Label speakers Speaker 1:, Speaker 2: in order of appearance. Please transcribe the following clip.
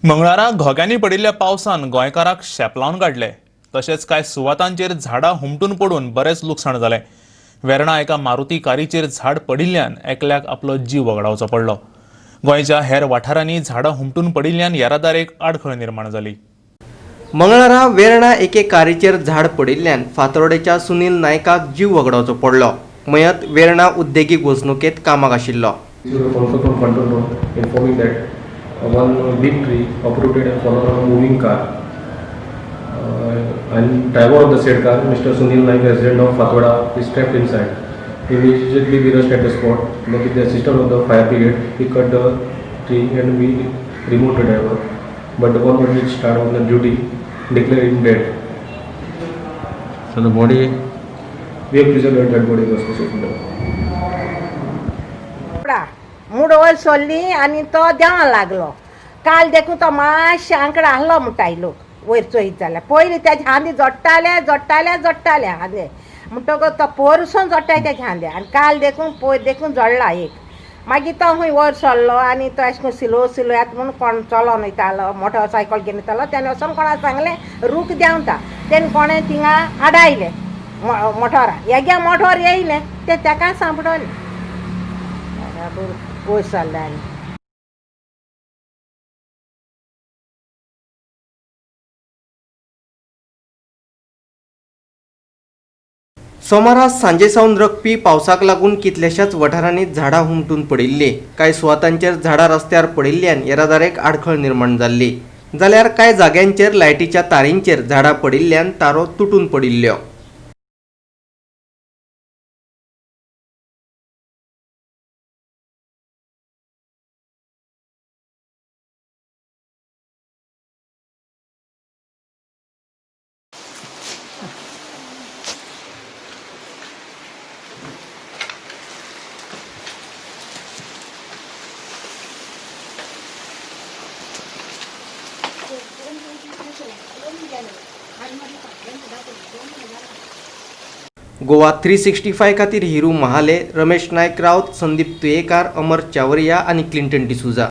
Speaker 1: मंगळारा घोग्यांनी पडिल्ल्या पावसान गोंयकाराक शेपलावन काडले. तशेंच कांय सुवातांचेर झाडां हुमटून पडून बरेंच लुकसाण जालें. वेर्णा एका मारुती कारीचेर झाड पडिल्ल्यान एकल्याक आपलो जीव वगडावचो पडलो. गोंयच्या हेर वाठारांनी झाडां हुमटून पडिल्ल्यान येरादारेक आडखळ निर्माण जाली.
Speaker 2: मंगळारा वेर्णा एके कारीचेर झाड पडिल्ल्यान फातोर्डेच्या सुनील नायकाक जीव वगडावचो पडलो. मयत वेर्णा उद्देगीक वसणुकेंत कामाक आशिल्लो.
Speaker 3: Received a phone call from control room informing that one big tree uprooted and fallen on a moving car. And driver of the said car, Mr. Sunil Naik, resident of Fatwada, is trapped inside. Immediately we rushed at the spot. Then with the assistance of the fire brigade, we cut the tree and we removed the driver. But the one which started on the duty declared him dead.
Speaker 4: So the body
Speaker 3: We have preserved the dead body was hospital.
Speaker 5: मुड वयर सोडली आनी तो देंवों लागलो. काल देखून तो मातशें आंकडो आहलो म्हणटाय लोक वयर चोयत जाल्यार पयलीं तेजे हांदे जोडटाले जोडटाले जोडटाले हांदे, म्हणटकच तो पोरसून जोडटाय तेजे हांदे. आनी काल देखून पयर देखून जोडला एक. मागीर तो खंय वयर सरलो आनी तो अशें करून सिलो सिलो येता म्हूण कोण चलोन वयतालो, मोटरसायकल घेवन वयतालो, तेणें वचोन कोणा सांगलें रूख देंवता. तेणें कोणें थिंगा आडायलें मोटोरा, हेगे मोटोर येयलें तें तेका सांपडलें बरोबर वयर सरलें. आनी
Speaker 2: सोमारा सांजे सावन रकपी पावसाक लागून कितल्याशाच वाठारांनी झाडां हुमटून पडिल्लीं. कांय सुवातांचेर झाडां रस्त्यार पडिल्ल्यान येरादारेक आडखळ निर्माण जाल्ली, जाल्यार कांय जाग्यांचेर लायटीच्या तारींचेर झाडां पडिल्ल्यान तारो तुटून पडिल्ल्यो. गोवा 365 खातीर हिरू महाले, रमेश नायक राऊत, संदीप तुयेकार, अमर चावरिया आनी क्लिंटन डिसुजा.